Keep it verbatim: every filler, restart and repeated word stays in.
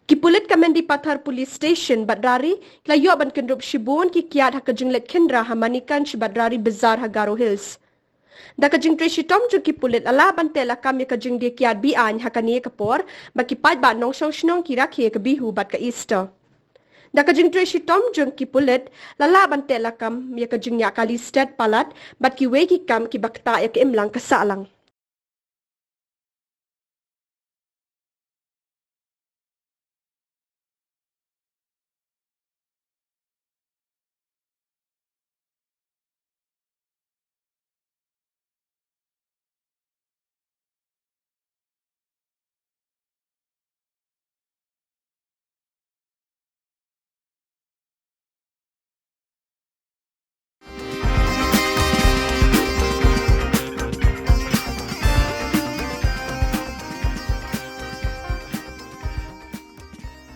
Ki pulit ka Mendipathar Police Station bad Rari la ïoh ban kynrup shibun ki kiad ha ka jingleit khynra ha Manikanj bad Rari Bazar ha Garo Hills. Da ka jingtrei shitom jong ki pulit la lah ban teh lakam ïa ka jingdie kiad be-aiñ ha kane ka por ba ki paidbah nongshong shnong ki rakhe ïa ka Bihu bad ka Easter. Da ka jingtrei shitom jong ki pulit la lah ban teh lakam ïa ka jingïaid kali stet palat bad kiwei ki kam kiba ktah ïa ka imlang ka sahlang.